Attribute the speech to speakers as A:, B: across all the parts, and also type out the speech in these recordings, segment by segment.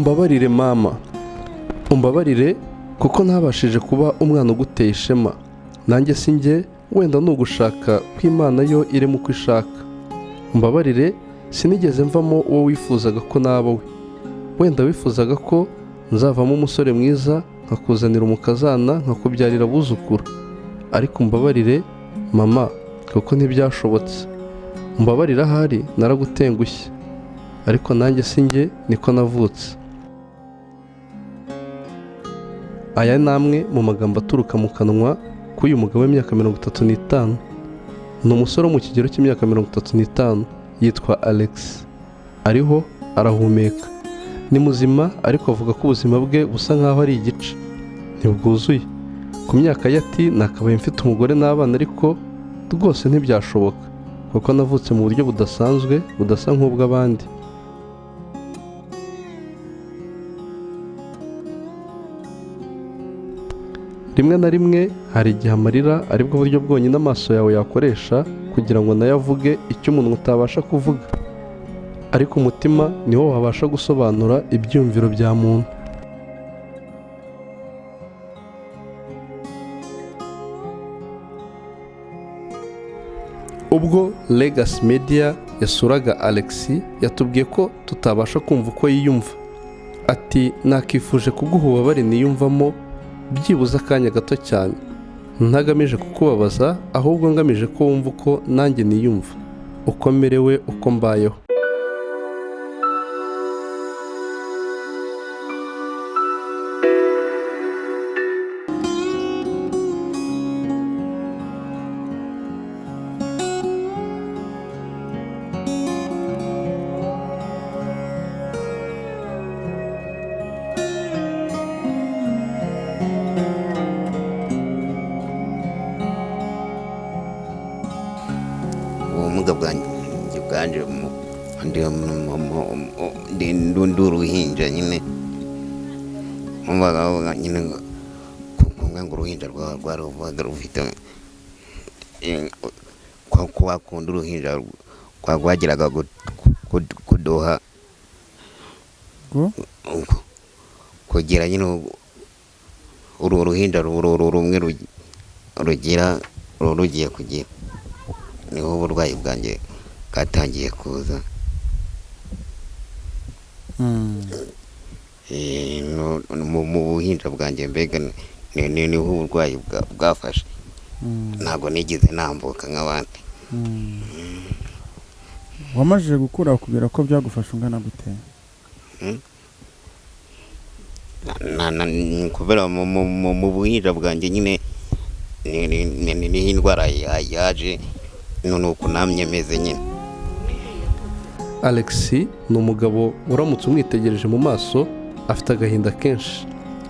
A: Umbabarire mama, umbabarire kuko ntabashije kuba umwana uguteye ishema. Nanjye si njye, wenda ni ugushaka kw'Imana yo irema uko ishaka. Umbabarire sinigeze mvamo uwo wifuzaga ko naba we. Wenda wifuzaga ko nzavamo umusore mwiza, nkakuzanira umukazana, nkakubyarira abuzukuru. Ariko umbabarire mama, kuko ntibyashobotse. Umbabarire ahari naragutengushye, ariko nanjye si njye, niko navutse. Aya ni amwe mu magambo aturuka mu kanwa k'uyu mugabo w'imyaka 35. Ni umusore wo mu kigero cy'imyaka 35, yitwa Alex. Ariho arahumeka, ni muzima, ariko avuga ko ubuzima bwe busa nk'aho ari igice, ntibwuzuye. Ku myaka ye ati nakabaye mfite umugore n'abana, ariko rwose ntibyashoboka kuko navutse mu buryo budasanzwe, budasa nk'ubw'abandi. Rimwe na rimwe hari igihe amarira aribwo buryo bwonyine amaso yawe yakoresha kugira ngo nayo avuge icyo umunwa utabasha kuvuga, ariko umutima niwo wabasha gusobanura ibyiyumviro bya muntu. Ubwo Legacy Media yasuraga Alex, yatubwiye ko tutabasha kumva uko yiyumva. Ati nakifuje kuguha ububabare niyumvamo byibuze akanya gato cyane, ntagamije kukubabaza, ahubwo ngamije ko wumva uko nanjye niyumva, uko merewe, uko mbayeho.
B: Ubumuga bwanjye bwanje ndi uruhinja nyine, numvaga bavuga nyine ngo kumwe ngo uruhinja rwaruvaga rufite kwa kundi uruhinja rwageraga kudoha kugira nyine uru ruhinja rumwe rugira rugiye kugira, niho uburwayi bwanjye bwatangiye kuza. Mu buhinja bwanjye mbega niho uburwayi bwafashe, ntabwo nigeze nambuka nk'abandi.
C: Wamajije gukura kubera ko byagufasha ungana gute?
B: Kubera mu buhinja bwanjye nyine niho indwara yaje, none uku namye meze nyine.
A: Alex ni umugabo uramutse umwitegereje mu maso afite agahinda kenshi,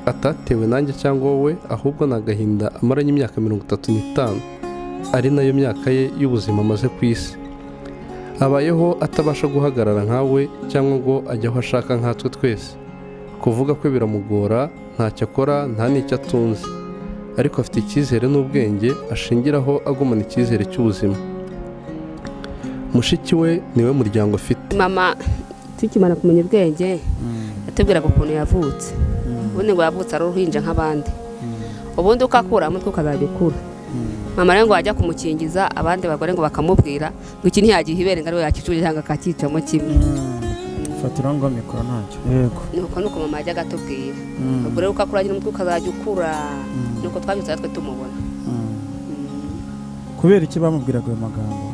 A: atatewe nanjye cyangwa wowe, ahubwo ni agahinda amaranye imyaka 35, ari nayo myaka ye y'ubuzima amaze ku isi. Abayeho atabasha guhagarara nkawe cyangwa ngo ajye aho ashaka nkatwe twese. Kuvuga kwe biramugora, ntacyo akora, nta n'icyo atunze, ariko afite icyizere n'ubwenge ashingiraho agumana icyizere cy'ubuzima. Mushiki we niwe muryango afite.
D: Mama tukimara kumenya ubwenge yatubwiraga ukuntu yavutse. Ubundi ngo yavutse ari uruhinja nk'abandi, ubundi ukakura umutwe ukazajya ukura. Mama rero ngo wajya kumukingiza abandi bagore ngo bakamubwira ngo iki ntiyagiha ibere ngo ariwe yakicuje cyangwa akakicamo kimwe.
C: Fatira ngo mikoro ntacyo. Yego.
D: Nuko nuko mama yajyaga atubwira. Ubwo rero ukakura nyine umutwe ukazajya ukura, nuko twabyutse natwe tumubona.
C: Kubera iki bamubwiraga ayo magambo?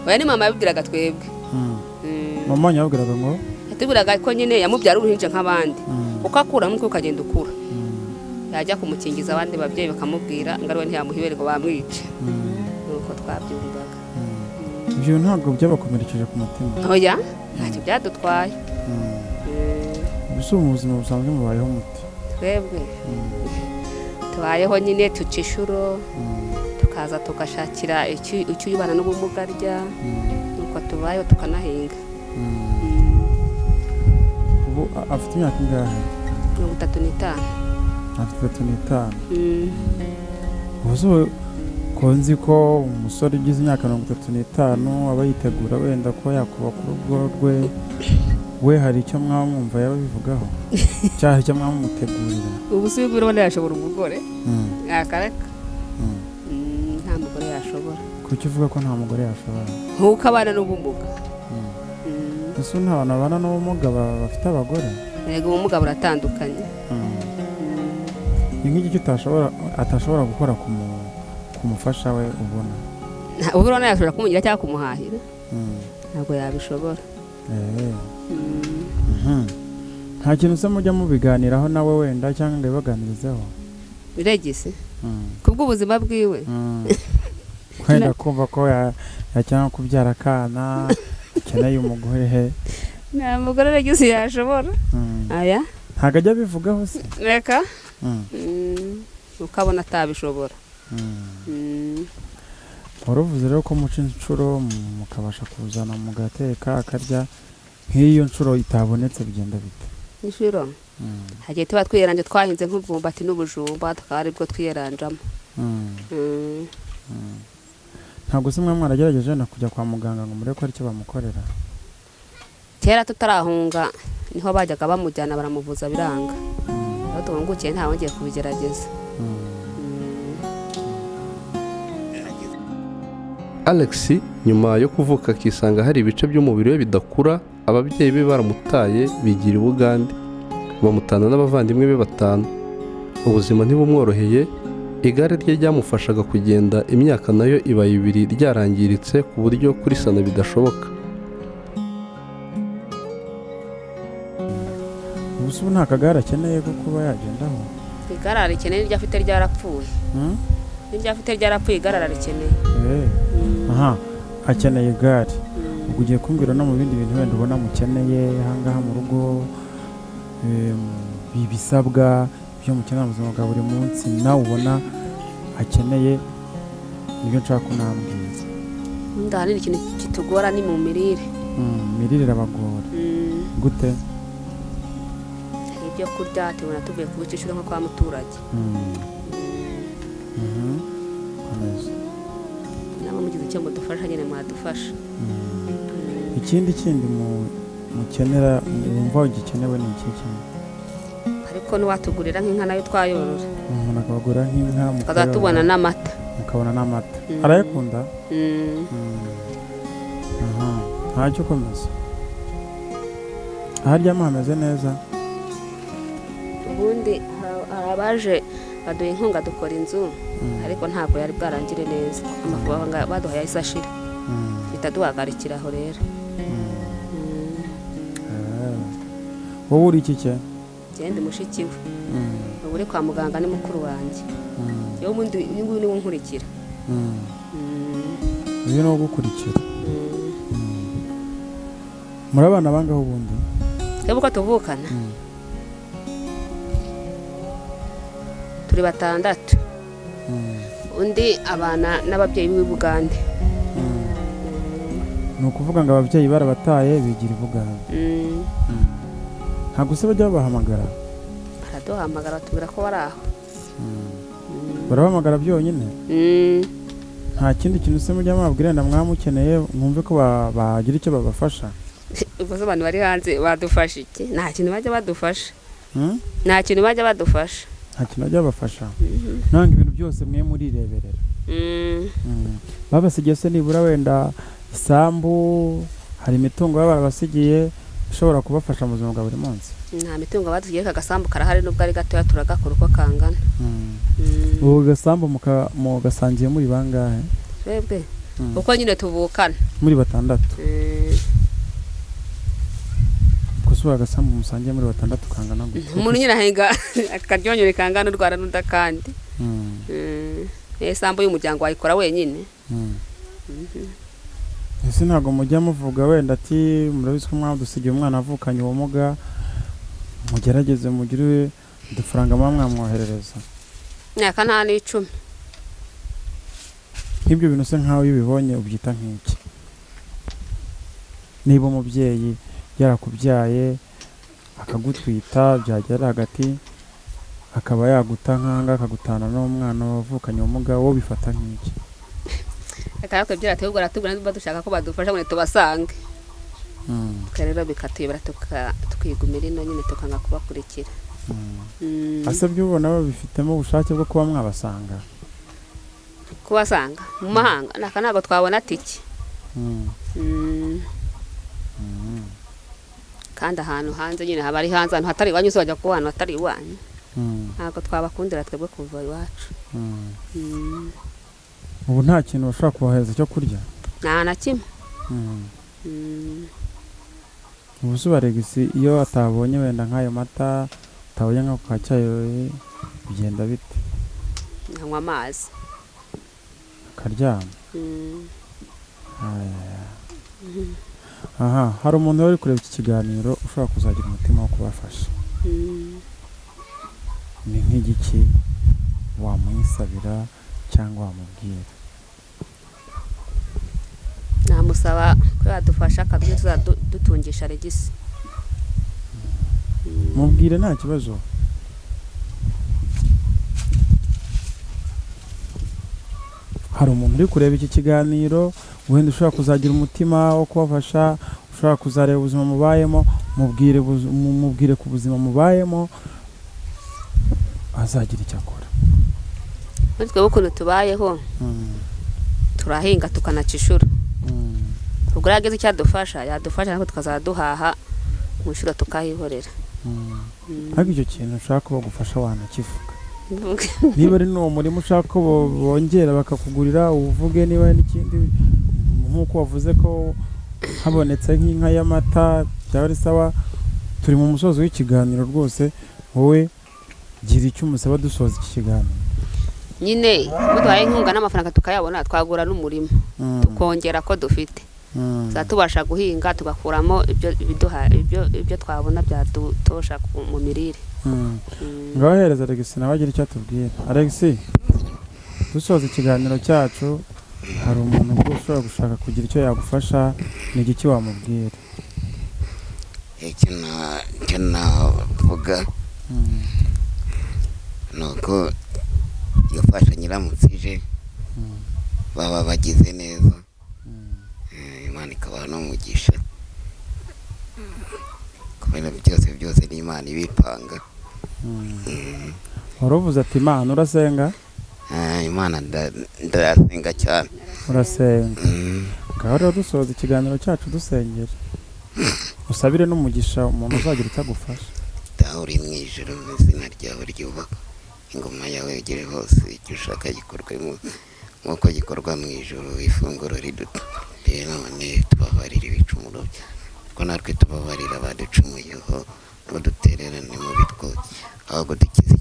D: Oya, ni mama yabibwiraga twebwe.
C: Mama yababwiraga ngo
D: yatubwiraga ko nyine yamubyara uruhinja nk'abandi, uko akura umutwe ukagenda ukura. Yajya kumukingiza abandi babyeyi bakamubwira ngo ariwe ntiyamuha ibere ngo bamwice. Nuko twabyumvaga.
C: Ibyo ntabwo byabakomerekeje ku mutima?
D: Oya, ntacyo byadutwaye.
C: Mbese ubu mu buzima busanzwe mubayeho muti?
D: Twebwe tubayeho nyine tuca inshuro, tukaza tugashakira icyo ubana n'ubumuga arya, nuko tubayeho tukanahinga.
C: Ubu afite imyaka ingahe?
D: 35.
C: Afite 35. Ubu ko nzi ko umusore ugize imyaka 35 aba yitegura wenda ko yakubaka urugo rwe, We hari icyo mwaba mwumva yaba abivugaho cyangwa hari icyo mwaba mumutegurira?
D: Ubu si urabona yashobora umugore? Akareka. Nta mugore yashobora.
C: Kuki uvuga ko nta mugore yashobora?
D: Nkuko abana n'ubumuga.
C: Ese nta bantu babana n'ubumuga bafite abagore?
D: Yego, ubumuga buratandukanye.
C: Ni nk'iki atashobora gukora ku mufasha we ubona?
D: Ubu urabona yashobora kumugira cyangwa kumuhahira? Ntabwo yabishobora.
C: Nta kintu se mujya mubiganiraho nawe wenda cyangwa ngo abibaganirizeho?
D: Biregise kubw'ubuzima bwiwe.
C: Wenda kumva ko yacyangwa kubyara akana akeneye umugore he?
D: Nta mugore Regisi yashobora. Aya.
C: Ntabwo ajya abivugaho se?
D: Reka. Ukabona atabishobora.
C: Wari uvuze rero ko muca inshuro mukabasha kuzana mugateka akarya. Nk'iyo nshuro itabonetse bigenda bite?
D: Inshuro hagiye tuba twiyeranje, twahinze nk'ubwumbati n'ubujumba, tukaba aribwo twiyeranjamo.
C: Ntabwo se mwe mwaragerageje na kujya kwa muganga ngo murebe ko hari icyo bamukorera?
D: Kera tutarahunga niho bajyaga bamujyana baramuvuza biranga. Aho duhungukiye ntawongeye kubigerageza.
A: Alex nyuma yo kuvuka akisanga hari ibice by'umubiri we bidakura, ababyeyi be baramutaye bigira i Bugande, bamutana n'abavandimwe be batanu. Ubuzima ntibumworoheye. Igare rye ryamufashaga kugenda imyaka nayo iba 2 ryarangiritse ku buryo kurisana bidashoboka.
C: Ubu se ubu nta kagare akeneye ko kuba yagendaho?
D: Igare ararikeneye, n'iryo afite ryarapfuye. N'iryo afite ryarapfuye, igare ararikeneye.
C: Aha akeneye igare. Ubwo ugiye kumbwira no mu bindi bintu wenda ubona mukeneye ahangaha mu rugo, ibisabwa ibyo mukenera mu buzima bwa buri munsi nawe ubona akeneye, nibyo nshaka kunambwira.
D: Ubundi ahanini ikintu kitugora ni mu mirire.
C: Imirire irabagora? Gute?
D: Ibyo kurya tubona tuvuye kubica inshuro nko kwa muturage.
C: Komeza.
D: Nabo mugize icyo mudufasha nyine mwadufasha.
C: Ikindi kindi mukenera wumva gikenewe ni iki kintu?
D: Ariko n'uwatugurira nk'inka nayo twayorora.
C: Umuntu akabagura nk'inka
D: tukazaba tubona n'amata.
C: Mukabona n'amata. Arayakunda? Aha ntacyo, komeza. Aho aryama hameze neza?
D: Ubundi hari abaje baduha inkunga dukora inzu, ariko ntabwo yari bwarangire neza. Amafaranga baduhaye yahise ashira, duhita duhagarikira aho rero.
C: Wowe uri iki cye?
D: Njye mushiki we. Ubu uri kwa muganga ni mukuru wanjye. Yewe, ubundi uyu nguyu niwe unkurikira.
C: Uyu ni uwo gukurikira. Muri abana bangahe ubundi?
D: Twebwe uko tuvukana turi 6. Undi abana n'ababyeyi b'i Bugande.
C: Ni ukuvuga ngo ababyeyi barabataye bigira i Bugande? Ntabwo se bajya babahamagara?
D: Baraduhamagara, batubwira ko bari aho.
C: Barabahamagara byonyine? Nta kindi kintu se mujya mwabwira wenda mwamukeneye mwumve ko bagira icyo babafasha?
D: Ubwo se abantu bari hanze badufasha iki? Nta kintu bajya badufasha. Nta kintu bajya badufasha.
C: Nta kintu bajya babafasha. Nanga ibintu byose mwe murireberera. Babasigiye se nibura wenda isambu, hari imitungo baba barabasigiye ishobora kubafasha mu buzima bwa buri munsi?
D: Nta mitungo batugiye, agasambu karahari nubwo ari gatoya, turagakora uko kangana.
C: Ubu gasambu mugasangiye muri bangahe?
D: Twebwe uko nyine tuvukana.
C: Muri 6? Gusa ubu agasambu musangiye muri 6 kangana gute?
D: Umuntu nyine ahinga akaryonyore kangana urwara n'udakandi. Isambu y'umuryango wayikora wenyine.
C: Ese ntabwo mujya muvuga wenda ati murabizi ko mwadusigiye umwana avukanye ubumuga, mugerageze mugire udufaranga muba mwamwoherereza?
D: Imyaka nta n'10.
C: Nk'ibyo bintu se nkaho iyo ubibonye ubyita nk'iki? Niba umubyeyi yarakubyaye akagutwita, byagera hagati akaba yaguta nk'ahangaha akagutana n'umwana wavukanye ubumuga, wowe ubifata nk'iki?
D: Reka natwe byaratubwira, tubwira niba dushaka ko badufasha ngo tubasange. Twe rero bikatuyobera tukigumira ino nyine tukanga kubakurikira.
C: Ese byo ubona babifitemo ubushake bwo kuba mwabasanga?
D: Kubasanga mu mahanga naka ntabwo twabona tike. Kandi ahantu hanze nyine haba ari hanze, ahantu hatari iwanyu uzajya kuba ahantu hatari iwanyu. Ntabwo twabakundira twebwe kuva iwacu.
C: Ubu nta kintu bashobora kubahereza cyo kurya?
D: Nta na kimwe.
C: Ubu se Alegisi iyo atabonye wenda nk'ayo mata, atabonye nk'ako ka cyayi, bigenda bite?
D: Anywa amazi
C: akaryama. Aha hari umuntu uri kureba iki kiganiro ushobora kuzagira umutima wo kubafasha, ni nk'igiki wamwisabira cyangwa wamubwira?
D: Namusaba ko yadufasha akabyo tuzadutungisha Alegisi.
C: Mubwire nta kibazo. Hari umuntu uri kureba iki kiganiro wenda ushobora kuzagira umutima wo kubafasha, ushobora kuzareba ubuzima mubayemo, mubwire ku buzima mubayemo, azagira icyo akora.
D: Muri twebwe ukuntu tubayeho, turahinga tukanaca inshuro. Ubwo rero yagize icyo adufasha, yadufasha natwe tukazaduhaha mu nshuro tukahihorera.
C: Ariko icyo kintu ushaka ko bagufasha wanakivuga. Niba ari n'uwo murima ushaka ko bongera bakakugurira uvuge, niba ari n'ikindi nk'uko wavuze ko habonetse nk'inka y'amata byaba ari sawa. Turi mu musozo w'ikiganiro rwose, wowe gira icyo umusaba dusoza iki kiganiro.
D: Nyine muduhaye inkunga n'amafaranga tukayabona, twagura n'umurima tukongera ko dufite, tubasha guhinga tugakuramo ibyo twabona byadutosha mu mirire.
C: Ngaho Alegisi nawe agira icyo atubwira. Alegisi, dusoza ikiganiro cyacu, hari umuntu ushobora gushaka kugira icyo yagufasha, ni igiki wamubwira?
B: Icyo navuga ni uko iyo mfashanyo iramutse ije baba bagize neza, Imana ikabaha n'umugisha, kubera byose ni Imana ibipanga.
C: Wari uvuze ati Imana, urasenga?
B: Imana ndasenga cyane.
C: Urasenga. Ngaho rero dusoza ikiganiro cyacu dusengera, usabire n'umugisha umuntu uzagira icyo agufasha.
B: Dawe uri mu ijuru, izina ryawe ryubakwe, ingoma yawe igere hose, icyo ushaka gikorwe nk'uko gikorwa mu ijuru. Ifunguro ridutunge none, tubabarire ibicumuro kuko natwe tubabarira abaducumuyeho, ntudutererane mu bitwoshya, ahubwo dukize